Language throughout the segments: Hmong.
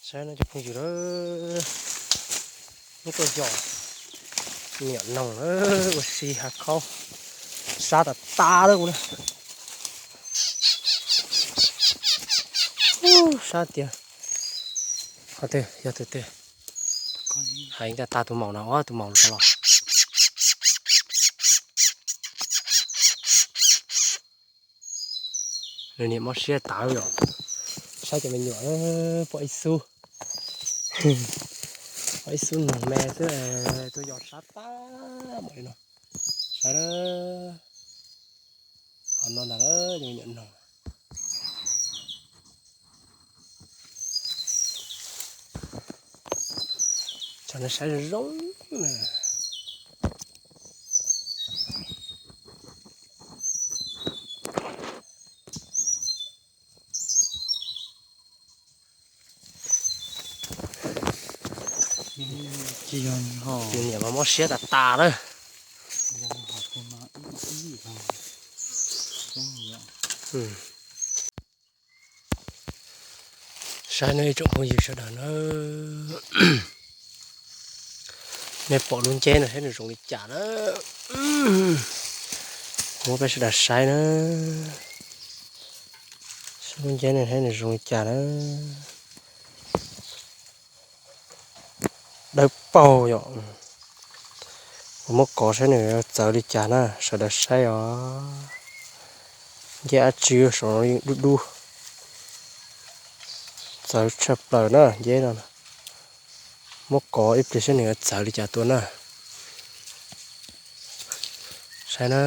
Saib no cov phooj ywg, hnub tuaj yos me nyuam noog na, ua si hav khaub, sab tas tas lawm kuv na. Sab tiag. Qhov twg yog tus twg? Hais tas tas tus maum no, tus maum no los. Nws niam mob siab tas yom. Saib cov me nyuam, pom ib xub, pom ib xub noog me xwb, tuaj yos sab tas npaum li no. Saib, ho no ntag, cov me nyuam noog. Tsam no saib zoo zoo na. Nws niam mas mob siab tas tas lawm. Saib nawb ib tsoom phooj ywg sawv daws na, nej pom lub nceb no saib nws zoo li cas na. Muab peb sawv daws saib na, saib lub nceb no saib nws zoo li cas na. Dawb paug yom. Kuv muab kov saib nws txawv li cas na, sawv daws saib os. Nceb dab tsi saum no yeej dub dub, txawv tshaj plaws na nceb no. Muab kov ib pliag saib nws txawv li cas tuaj na. Saib na.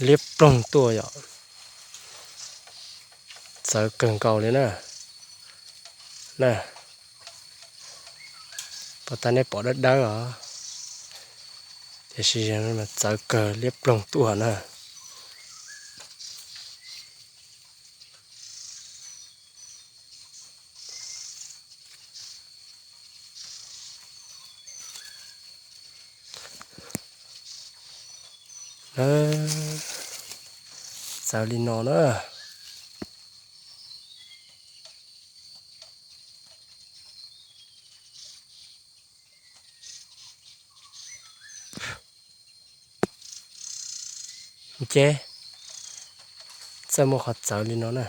Liab ploog tuaj yom. Txawv kawg nkaus li na. Na, pom tas nej pom dawb dawb os, tiam sis txawv kawg liab ploog tuaj na. Txawv li no na. Nceb, txawj muaj qhov txawv li no na.